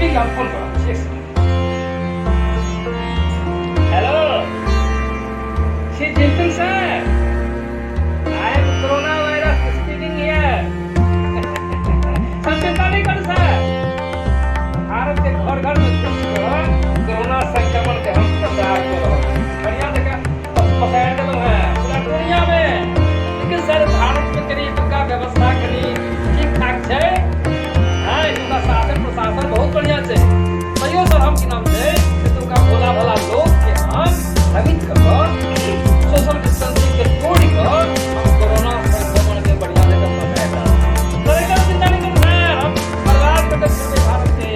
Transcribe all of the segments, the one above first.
ठीक है, हम फोन करब छी, एक second. Hello, Xi Jinping sir, I am corona virus speaking here. Sir, चिंता नहीं करू सर, भारत के घर घर में घुस कर कोरोना संक्रमण के हम प्रचार कर रहल छी। बढ़िया जगह पसारि देलहुँ हेँ पूरा दुनिया में। लेकिन सर, भारत में कनि एतुका व्यवस्था कनि ठीक ठाक छै। हँ, एतुका शासन प्रशासन बहुत बढ़िया छै। तैयो सर, हम की नाम छै, एतुका भोला भोला लोक के हम भ्रमित कऽ कऽ, सोशल डिस्टेंसिंग के तोड़ि कऽ हम कोरोना संक्रमण के बढ़िया जगह पसारि रहल छी। सर, एकदम चिंता नहीं करू सर, हम बर्बाद कऽ कऽ छोड़बै भारत के।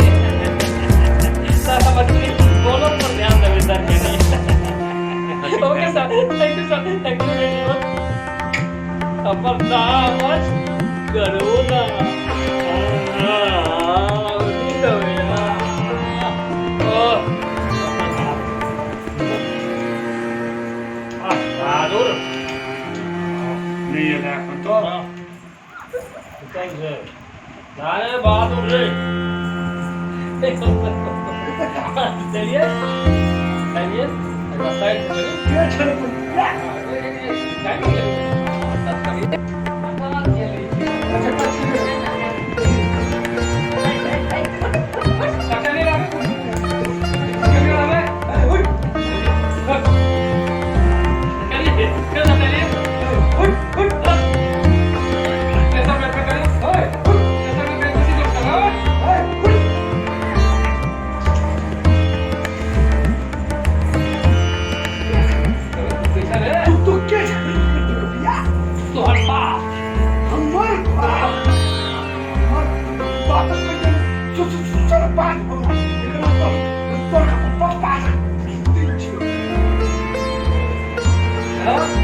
सर, हम अखनी बोनस पर ध्यान देबै सर कनि। Okay sir, thank you sir, thank you very much. हमर नाम अछि करोना। बहादुर। नहि एलै एखन तऽ। अरे बहादुर रे, चलिए चलिए, एक साइड से चलिए। के छलै? अच्छा, टच करियौ। तू तू के छलै? तोहर बाप। हमर बाप? हमर बापक सर बात एकरा तो तोर पप्पा दै छियौ। हेलो।